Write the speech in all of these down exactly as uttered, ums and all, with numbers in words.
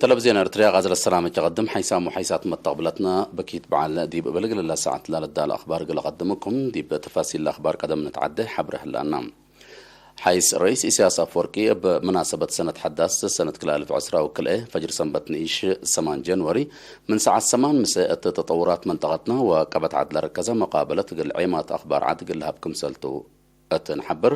ተለቪዝዮን ኤርትርያ ጋዜጠ ሰላም እት ቀድም ሓይሳም ወሓይሳት መተቅብለትነ በኪት በዓል ዲብ እበ ልግለላ ሰዓት ላልዳለ አኽባር እግል አቀድምኩም። ዲብ ተፋሲል ለአኽባር ቀደም ንትዓዴ ሐብረ ህላና። ሓይስ ረኢስ ኢሳያስ አፈወርቂ እብ መናሰበት ሰነት ሐዳስ ሰነት ክልኤ አልፍ ዕስራ ወክልኤ ፈጅር ሰንበት ንኢሽ ሰማን ጀንወሪ ምን ሰዓት ሰማን ምሰ እት ተጠውራት መንጠቀትና ወቀበት ዐድ ለረከዘ መቃበለት እግል ዔማት አኽባር ዐድ እግል ለሀብ ክምሰልቱ እት ንሐብር፣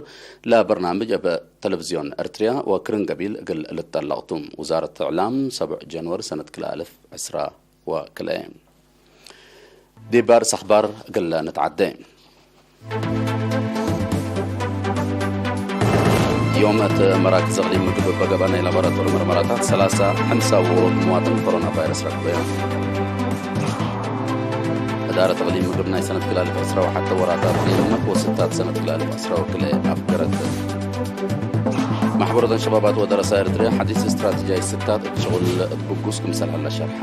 ለበርናምጅ እብ ተለቪዝዮን ኤርትርያ ወክርን ገቢል እግል ልትጠለቅ ቱ። ውዛረት እዕላም፣ ሰብዕ ጀንወሪ ሰነት ክልኤ አልፍ ዕስራ ወክልኤ። ዲብ አርእስ አኽባር እግል ንትዓዴ። ዮም እት መራክዝ እቅሊም ምግብ እበ ገብአ ናይ ላቦራቶሪ መርመራታት ሰላሳ ሕምሳ ወሮት መዋጥን ኮሮና ቫይረስ ረክበዮም። እዳረት እቅሊም ምግብ ናይ ሰነት ክልኤ አልፍ ዕስራ ወሐተ ወራታት ኢልመት ወስታት ሰነት ክልኤ አልፍ ዕስራ ወክልኤ አፍገረት። ማሕበር ወጠን ሸባባት ወደረሳ ኤርትርያ ሐዲስ ስትራቴጂያይ ስታት እት ሽቁል እት ብጉስ ክምሰል ሀለ ሸርሐ።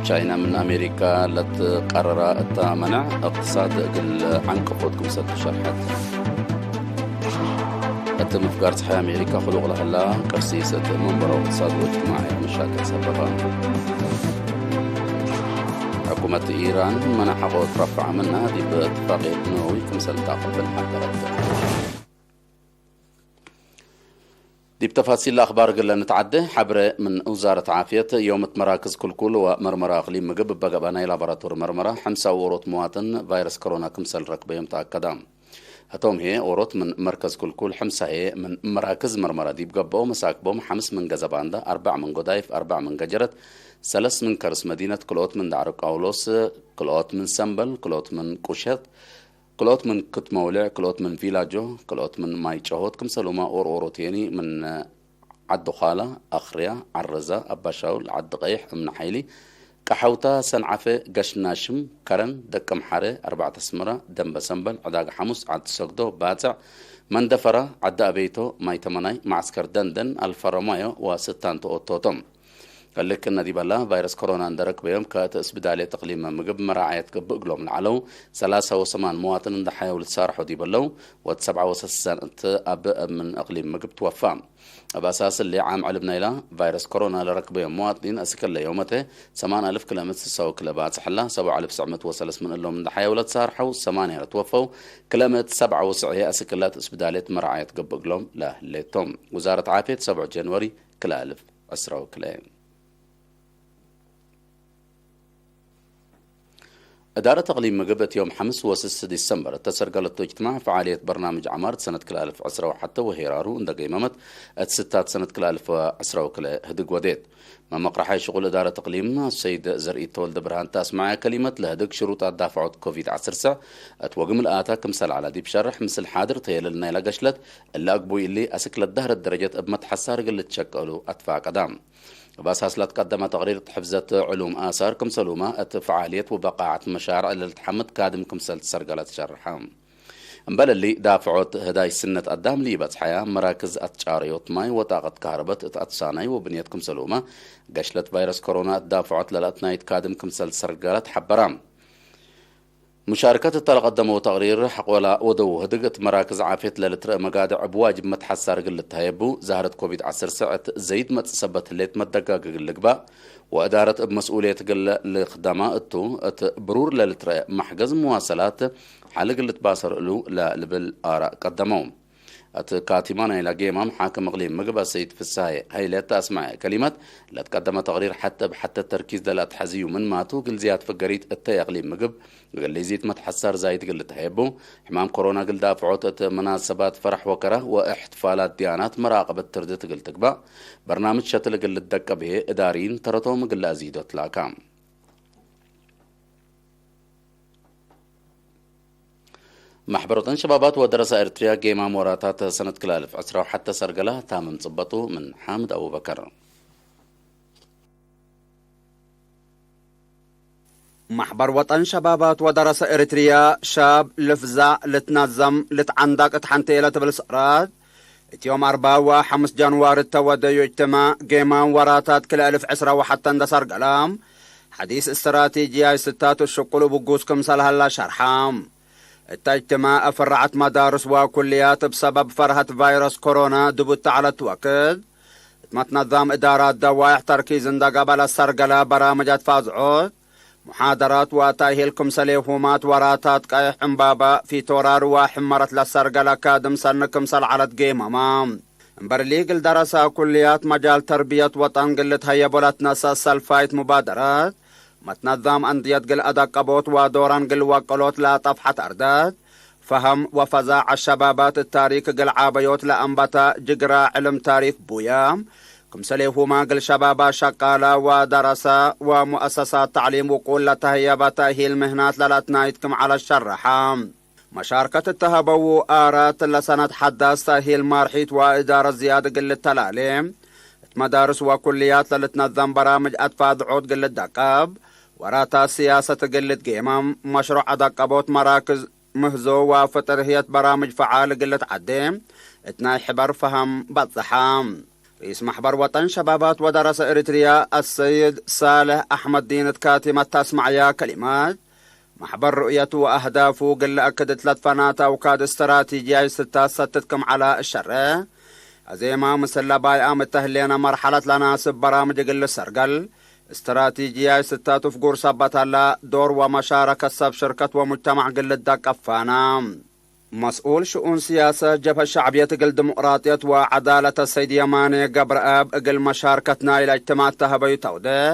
ቻይና ምን አሜሪካ ለትቀረራ እታ መነዕ እቅትሳድ እግል ዐንቅፎት ክምሰል ቱ ሸርሐት። እት ምፍጋር ጸሓይ አሜሪካ ክሉቅ ለሀላ ቅርሲስ እት መንበሮ እቅትሳድ ወእጅትማዕያት መሻክል ሰበበ። ሕኩመት ኢራን መነ ሐቆ ትረፍዐ ምና ዲብ እትፋቅየት ነወዊ ክምሰል ተአቅብል ሐበረት። ዲብ ተፋሲል ለአኽባር እግል ንትዓዴ፣ ሐብሬ ምን ውዛረት ዓፍየት፣ ዮም እት መራክዝ ክልኩል ወመርመራ እቅሊም ምግብ እበ ገብአ ናይ ላቦራቶሪ መርመራ፣ ሕምሳ ወኦሮት መዋጥን ቫይረስ ኮሮና ክምሰል ረክበዮም ተአከደ። ህቶም ህዬ ኦሮት ምን መርከዝ ክልኩል፣ ሕምሳ ህዬ ምን መራክዝ መርመራ ዲብ ገብአው፣ መሳክቦም ሐምስ ምን ገዘባንዳ፣ አርበዕ ምን ጎዳይፍ፣ አርበዕ ምን ገጀረት፣ ሰለስ ምን ከርስ መዲነት፣ ክልኦት ምን ዳዕሮ ቃውሎስ፣ ክልኦት ምን ሰምበል፣ ክልኦት ምን ቁሸት፣ ክልኦት ምን ክት መውልዕ፣ ክልኦት ምን ቪላጆ፣ ክልኦት ምን ማይ ጨሆት፣ ክምሰሉመ ኦርኦሮቴኒ ምን ዐዲ ዃላ፣ አክርያ፣ ዐረዛ፣ አባሻውል፣ ዐዲ ቀይሕ፣ እምነ ሐይሊ፣ ቀሐውታ፣ ሰንዓፈ፣ ገሽናሽም፣ ከረን፣ ደቀምሓረ፣ አርባዕተ አስመራ፣ ደንበ ሰምበል፣ ዕዳግ ሐሙስ፣ ዐዲ ሰግዶ፣ ባጽዕ፣ መንደፈራ፣ ዐዲ አቤይቶ፣ ማይ ተመናይ፣ መዐስከር ደንደን፣ አልፈረማዮ ወስታንተ ኦቶቶም። እሊ ክእነ ዲበላ ቫይረስ ኮሮና እንደ ረክበዮም፣ ከእት እስብዳልየት እቅሊም ምግብ መራዐየት ገብእ እግሎም ለዐለው ሰላሳ ወሰማን መዋጥን እንደ ሐየው ልትሳርሖ ዲበለው፣ ወእት ሰብዓ ወሰሰን እት አብእ ምን እቅሊም ምግብ ትወፋ። እብ አሳስ እሊ ዓም ዕልብ ናይላ ቫይረስ ኮሮና ለረክበዮም መዋጥኒን አስክ እለ ዮመተ ሰማን አልፍ ክለ ምእት ስሳ ወክለ ባጽሕ እላ፣ ሰብዓ አልፍ ትስዕ ምእት ወሰለስ ምን እሎም እንደ ሐየው ለትሳርሐው ሰማንያ ለትወፈው ክለ ምእት ሰብዓ ወስዕ ህዬ አስክ እለ እት እስብዳልየት መራዐየት ገብእ እግሎም ለህሌቶም። ውዛረት ዓፍየት ሰብዕ ጀንወሪ ክለ አልፍ ዕስራ ወክልኤ። እዳረት እቅሊም ምግብ እት ዮም ሐምስ ወስስ ዲሰምበር እተ ሰርገለቶ እጅትማዕ ፈዓልየት በርናምጅ ዐማር ሰነት ክልኤ አልፍ ዕስራ ወሐተ ወሄራሩ እንደ ገይመመት እት ስታት ሰነት ክልኤ አልፍ ዕስራ ወክልኤ ህድግ ወዴት። መመቅረሓይ ሽቁል እዳረት እቅሊም ሰይድ ዘርኢ ተወልደ ብርሃን ተአስመዐ ከሊመት ለህድግ ሽሩጣት ዳፍዖት ኮቪድ ዐስር ሰዕ እት ወግም ለአታ ክምሰል ዐለ ዲብ ሸርሕ ምስል ሓድር ተየለል ናይለ ገሽለት እለ አግቡይ እሊ አስክ ለዳህረት ደረጀት እብ መትሐሳር እግል ልትሸቀሉ አትፋቀዳ። እብ አሳስ ለትቀደመ ተቅሪር እት ሕፍዘት ዕሉም አሳር ክምሰሉመ እት ፈዓልየት ወበቃዐት መሻርዕ ለልትሐምድ ካድም ክምሰል ትሰርገለ ትሸርሐ። እምበል እሊ፣ ዳፍዖት ህዳይ ስነት አዳም ለኢበጽሐያ መራክዝ አትጫረዮት ማይ ወጣቀት ካህረበት እት አትሳናይ ወብንየት ክምሰሉመ፣ ገሽለት ቫይረስ ኮሮና እት ዳፍዖት ለለአትናይት ካድም ክምሰል ትሰርገለ ተሐበረ። ሙሻርከት እተ ለቀደመው ተቅሪር፣ ሐቆላ ወደው ህድግ እት መራክዝ ዓፍየት ለልትረአ መጋድዕ እብ ዋጅብ መትሐሳር እግል ልትሀየቡ፣ ዛህረት ኮቪድ ዐስር ሰዕ እት ዘይድ መጽእ ሰበት ህሌት መደጋግ እግል ልግባእ፣ ወእዳረት እብ መስኡልየት እግል ልክደማ እቱ፣ እት ብሩር ለልትረአ መሕገዝ መዋሰላት ሐል እግል ልትባሰር እሉ ለልብል አራእ ቀደመው። እት ካቲማ ናይላ ጌማም፣ ሓክም እቅሊም ምግብ አሰይድ ፍሳሄ ሀይለ እተ አስመዐ ከሊመት፣ ለትቀደመ ተቅሪር ሐቴ እብ ሐቴ ተርኪዝ ለለአትሐዝዩ ምንማቱ፣ እግል ዝያድ ፍገሪት እተ የእቅሊም ምግብ እግል ሊዚት መትሐሳር ዛይድ እግል ልትሀየቡ፣ ሕማም ኮሮና እግል ዳፍዖት እት መናሰባት ፈረሕ ወከረ ወእሕትፋላት ዲያናት መራቀበት ትርድት እግል ትግባእ፣ በርናምጅ ሸትል እግል ልትደቀብ ህዬ እዳርይን ተረቶም እግል ለአዚዶ ትላካ። መሕበር ወጠን ሸባባት ወደረሳ ኤርትርያ ጌማም ወራታት ሰነት ክልኤ አልፍ ዕስራ ወሐተ ሰርገላ ታምም ጽበጡ ምን ሓምድ አቡበከር። መሕበር ወጠን ሸባባት ወደረሳ ኤርትርያ ሻብ ልፍዛዕ፣ ልትናዘም፣ ልትዓንዳቅ እት ሐንቴ ለትብል ሰዕረት፣ እት ዮም አርባ ወሐምስ ጃንዋሪ እተ ወደዩ እጅትማዕ ጌማም ወራታት ክልኤ አልፍ ዕስራ ወሐተ እንደ ሰርገላ፣ ሐዲስ እስትራቴጂያይ ስታት እሽቁል ብጉስ ክምሰል ሀላ ሸርሐ። እተ እጅትማዕ ፍራዐት መዳርስ ወኩልያት እብ ሰበብ ፈርሀት ቫይረስ ኮሮና ድቡት ተዐለት ወቅት፣ እት መትነዛም እዳራት ደዋይሕ ተርኪዝ እንደ ገበለ ሰርገለ በራምጅ አትፋዝዖት፣ ሙሓደራት ወተእሂል ክምሰሌሁማት ወራታት ቀይሕ ዕምባባ፣ ፊቶራር ወሕመረት ለሰርገለ ካድም ሰኒ ክምሰል ዐለት ጌመማ። እምበር እሊ እግል ደረሰ ኩልያት መጃል ተርብየት ወጠን እግል ልትሀየቦ ለትነሰእ ሰልፋይት ሙባደራት፣ መትነዛም አንድየት እግል አደቀቦት ወዶረን እግል ወቀሎት ለአጠፍሐት አርደት፣ ፈሀም ወፈዛዐ ሸባባት እት ታሪክ እግል ዓበዮት ለአንበተ ጅግረ ዕልም ታሪክ ቡየ፣ ክምሰሌሁመ እግል ሸባባት ሸቃለ ወደረሰ ወሙአሰሳት ተዕሊም ውቁል ለተህየበ ተእሂል ምህናት ለለአትናይት ክም ዐለት ሸረሐ። መሻርከት እተ ሀበዉ አራት ለሰነት ሐዳስ ተእሂል ማርሒት ወእዳረት ዝያድ እግል ልተላሌ፣ እት መዳርስ ወኩልያት ለልትነዘም በራምጅ አትፋድዖት እግል ልደቀብ፣ ወራታት ስያሰት እግል ልትጌመም፣ መሽሮዕ አደቀቦት መራክዝ ምህዞ ወፍጥር ህየት በራምጅ ፈዓል እግል ልትዐዴ፣ እት ናይ ሕበር ፈሀም በጽሐ። ርኢስ መሕበር ወጠን ሸባባት ወደረሰ ኤሪትርያ አሰይድ ሳልሕ አሕመድ ዲን እት ካቲመት ተስመዐያ ከሊማት፣ መሕበር ሩእየቱ ወአህዳፉ እግል ለአክድ እት ለትፈናተ አውካድ እስትራቲጅያይ ስታት ሰትት ክም ዐለ እሸሬ። አዜማ ምስል ለባይአም እተ ህሌነ መርሐለት ለናስብ በራምጅ እግል ልሰርገል፣ እስትራቲጅያይ ስታት እፍጉር ሰበት ሀላ፣ ዶር ወመሻረከት ሰብ ሽርከት ወሙጅተማዕ እግል ልደቀፋና። መስኡል ሽኡን ስያሰት ጀብሀት ሸዕብየት እግል ዲሞቅራጥየት ወዐዳለት አሰይድ የማኔ ገብረአብ፣ እግል መሻርከት ናይለ እጅትማዕ ተሀበዩ ተውዴሕ፣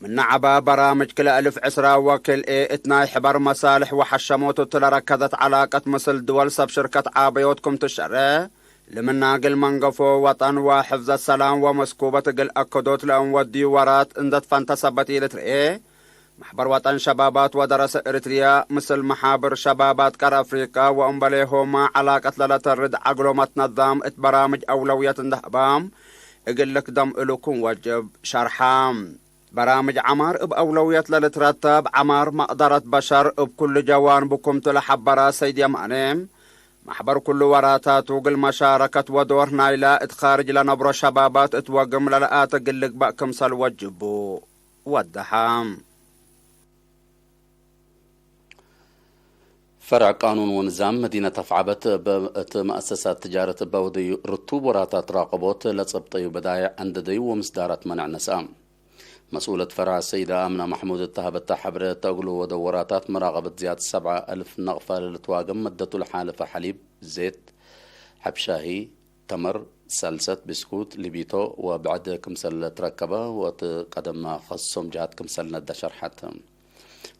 ምነ ዐበ በራምጅ ክልኤ እልፍ ዕስራ ወክልኤ እት ናይ ሕበር መሳልሕ ወሐሸሞት እቱ ለረከዘት ዐላቀት ምስል ድወል ሰብ ሽርከት ዓበዮት ክም ትሸሬ፣ ለምነ እግል መንገፎ ወጠን ወሕፍዘት ሰላም ወመስኩበት እግል አከዶት ለእንወድዩ ወራት እንደ ትፈንተ ሰበት ኢልትርኤ፣ መሕበር ወጠን ሸባባት ወደረሰ ኤሪትርያ ምስል መሓብር ሸባባት ቀር አፍሪቀ ወእምበሌሆመ ዐላቀት ለለተርድ ዐግሎ መትነዛም እት በራምጅ አውለውየት እንደ ሀበ እግል ልክደም እሉ ክም ወጅብ ሸርሐ። በራምጅ ዐማር እብ አውለውየት ለልትረተብ ዐማር መቅደረት በሸር እብ ኩሉ ጀዋንቡ ክምቱ ለሐበረ ሰይድ የማኔ፣ መሕበር ኩሉ ወራታቱ እግል መሻረከት ወዶር ናይለ እት ካርጅ ለነብሮ ሸባባት እት ወግም ለለአተ እግል ልግበእ ክምሰል ወጅቡ ወደሐ። ፈርዕ ቃኑን ወንዛም መዲነት አፍዓበት እብ እት መአሰሳት ትጃረት እበ ወደዩ ርቱብ ወራታት ራቀቦት ለጸብጠዩ በዳይዕ አንደደዩ ወምስዳራት መነዕ ነስአ። መስኡለት ፈርዕ ሰይደ አምና መሕሙድ እተ ሀበተ ሐብረ እተ እግሉ ወደው ወራታት መራቀበት ዝያድ ሰብዐ አልፍ ነቅፈ ለልትዋገም መደቱ ለሓለፈ ሐሊብ፣ ዜት፣ ሐብ ሻሂ፣ ተመር፣ ሰልሰት፣ ብስኩት፣ ሊቢቶ ወብዕድ ክምሰል ለትረከበ ወእት ቀደመ ከሶም ጀሃት ክምሰል ነደ ሸርሐት።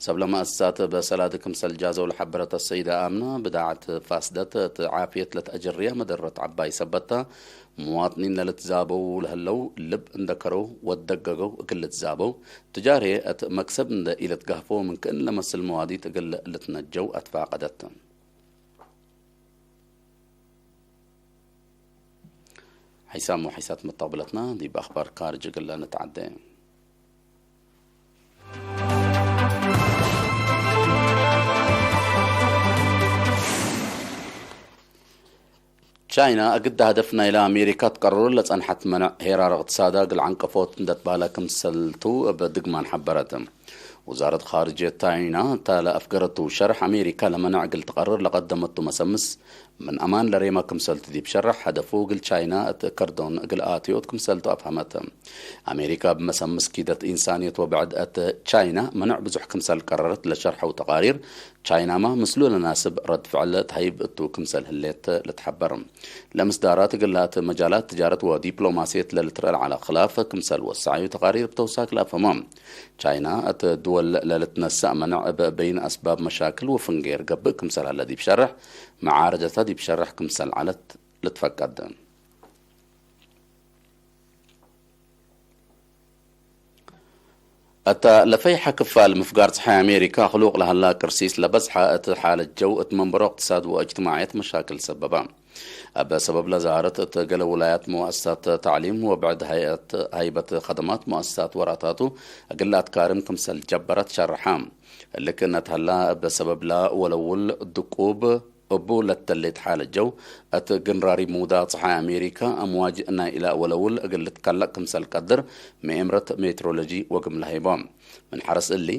ሰብለ መአሰሳት እብ ሰላዲ ክምሰል ጃዘው ለሐበረት አሰይደ አምና፣ ብዳዕት ፋስደት እት ዓፍየት ለትአጀርየ መደረት ዐባይ ሰበት ተ፣ ሙዋጥኒን ለልትዛበው ለህለው ልብ እንደ ከረው ወደገገው እግል ልትዛበው፣ ትጃርየ እት መክሰብ እንደ ኢልትጋህፎ ምን ክእን ለመስል መዋዲት እግል ልትነጀው አትፋቀደት። ሐይሳም ወሐይሳት መተቅብለትና ዲብ አኽባር ካርጅ እግል ለንትዐዴ። ቻይና እግድ ሀደፍ ናይለ አሜሪካ ትቀርሮ ለጸንሐት መነዕ ሄራር እቅትሳዳ እግል ዐንቀፎት እንደ ትበህለ ክምሰልቱ እብ ድግማን ሐበረት። ውዛረት ኻርጅየት ቻይና እተ ለአፍገረቱ ሸርሕ፣ አሜሪካ ለመነዕ እግል ትቀርር ለቀደመቱ መሰምስ ምን አማን ለሬመ ክምሰልቱ ዲብ ሸርሕ፣ ሀደፉ እግል ቻይና እት ከርዶን እግል አትዮት ክምሰልቱ አፍሀመት። አሜሪካ እብ መሰምስ ኪደት ኢንሳንየት ወብዕድ እት ቻይና መነዕ ብዙሕ ክምሰል ቀረረት ለሸርሐው ተቃሪር፣ ቻይናመ ምስሉ ለናስብ ረድ ፍዕል ተሀይብ እቱ ክምሰል ህሌት ልትሐበር። ለምስዳራት እግል ለአተ መጃላት ትጃረት ወዲፕሎማስየት ለልትረአ ለዐለ ክላፍ ክምሰል ወሰዐዩ ተቃሪር ብተውሳክ ለአፍሀመ። ቻይና እት ድወል ለልትነሰእ መነዕ እብ በይን አስባብ መሻክል ወፍንጌር ገብእ ክምሰል ሀለ ዲብ ሸርሕ፣ መዓረደተ ዲብ ሸርሕ ክምሰል ዐለት ልትፈቀድ። እተ ለፈይሐ ክፋል ምፍጋር ጸሓይ አሜሪካ፣ ክሉቅ ለሀላ ቅርሲስ ለበዝሐ እት ሓለት ጀው፣ እት መንበሮ እቅትሳድ ወእጅትማዕየት መሻክል ሰበበ። እብ ሰበብ ለዛህረት እት ገሌ ውላያት መዋእሰሳት ተዕሊም ወብዕድ ሀይአት፣ ሀይበት ከደማት መዋእሰሳት ወራታቱ እግል ለአትካርም ክምሰል ጀበረት ሸርሐ። እሊ ክእነት ሀላ፣ እብ ሰበብ ለወለውል ድቁብ እቡ ለተሌት ሓለት ጀው፣ እት ግንራሪ ሙዳ ጸሓይ አሜሪካ አምዋጅ ናይ ኢላ ወለውል እግል ልትከለቅ ክምሰል ቀድር መኤምረት ሜትሮሎጂ ወግም ለሀይቦ። ምን ሐርስ እሊ፣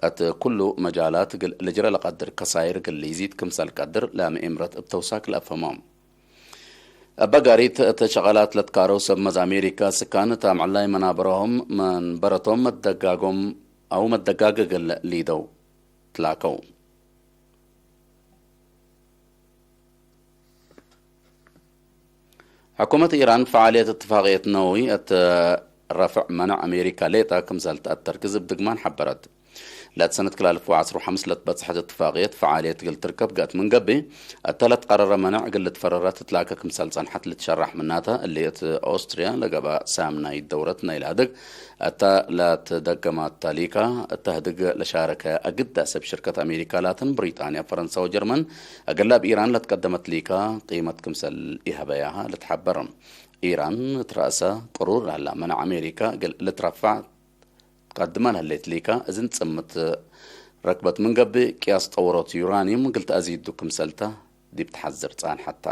እት ኩሉ መጃላት እግል ልጅረ ለቀድር ከሳይር እግል ኢዚድ ክምሰል ቀድር ለምኤምረት እብ ተውሳክ ለአፍህሞ። እበ ጋሪት እት ሸቀላት ለትካረው ሰብ መዝ አሜሪካ ስካን እት አምዕላይ መናበረሆም መንበረቶም መትደጋጎም አው መትደጋግ እግል ሊደው ትላከው። ሕኩመት ኢራን ፈዓልየት እትፋቅየት ነወዊ እት ረፍዕ መነዕ አሜሪካ ሌጠ ክምሰል ተአተርክዝ እብ ድግማን ሐበረት። ለትሰነት ክል አልፍ ወዐስር ወሐምስ ለትበጽሐት እትፋቅየት ፈዓልየት እግል ትርከብ ገአት ምን ገብእ፣ እተ ለትቀረረ መነዕ እግል ልትፈረረ ትትላከ ክምሰል ጸንሐት ልትሸራሕ ምናተ፣ እሊ እት ኦስትርያ ለገብአ ሳምናይት ደውረት ናይለ ህድግ እተ ለትደገማት ተ ሊካ፣ እተ ህድግ ለሻረከ አግደ ሰብ ሽርከት አሜሪካ ላትን ብሪጣንያ፣ ፈረንሳ ወጀርመን፣ እግለ እብ ኢራን ለትቀደመት ሊካ ቂመት ክምሰል ኢሀበያሀ ልትሐበር። ኢራን እት ረአሰ ቅሩር ለህላ መነዕ አሜሪካ እግል ልትረፈዕ ትቀድመ ለህሌት ሊካ፣ እዝን ጽምት ረክበት ምን ገብእ፣ ቅያስ ጠወሮት ዩራኒየም እግል ተአዚዱ ክምሰልተ ዲብ ተሐዝር ጸንሐተ።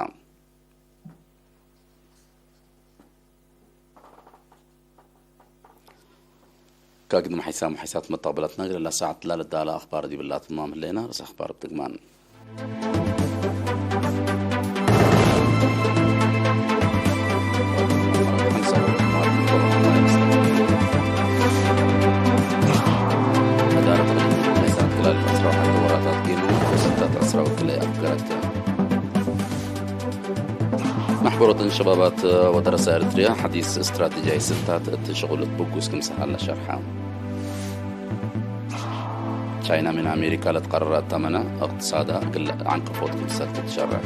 ከግድም ሐይሳም ወሐይሳት መተቅብለትነ እግለ ለሳዐት ለልዳለ አኽባር ዲብላ ትማም ህሌነ። ርስ አኽባር እብ ድግማን። መዳረት ዕልም ናይ ሰነት ክላል ዕስራ ወሐተ ወራታት ጌኑ ወስታት ዕስራ ወክልኤ አፍገረት። መሕበሮትን ሸባባት ወደረሰ ኤረትርያ ሐዲስ እስትራቴጂያይ ስልታት እት ሽቁል እት ብጉስ ክምሰል ሀለ ሸርሐ። ቻይና ምን አሜሪካ ለትቀረረ እተ መነዕ እቅትሳዳ እግል ዐንቅፎት ክምሰል ትትሸረሕ።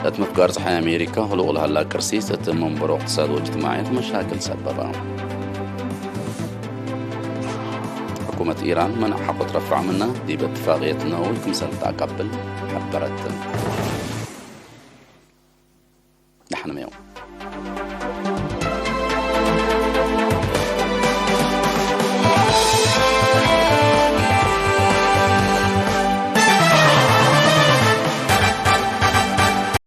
እት ምፍጋር ጸሓይ አሜሪካ ህሉቅ ለሀላ ቅርሲስ እት መንበሮ እቅትሳድ ወእጅትማዕየት መሻክል ሰበበ። ሕኩመት ኢራን መነዕ ሐቆ ትረፈዕ ምነ ዲብ እትፋቅየት ነወዊ ክምሰል ተአቀብል ሐበረት። ደሐንመ ዮም።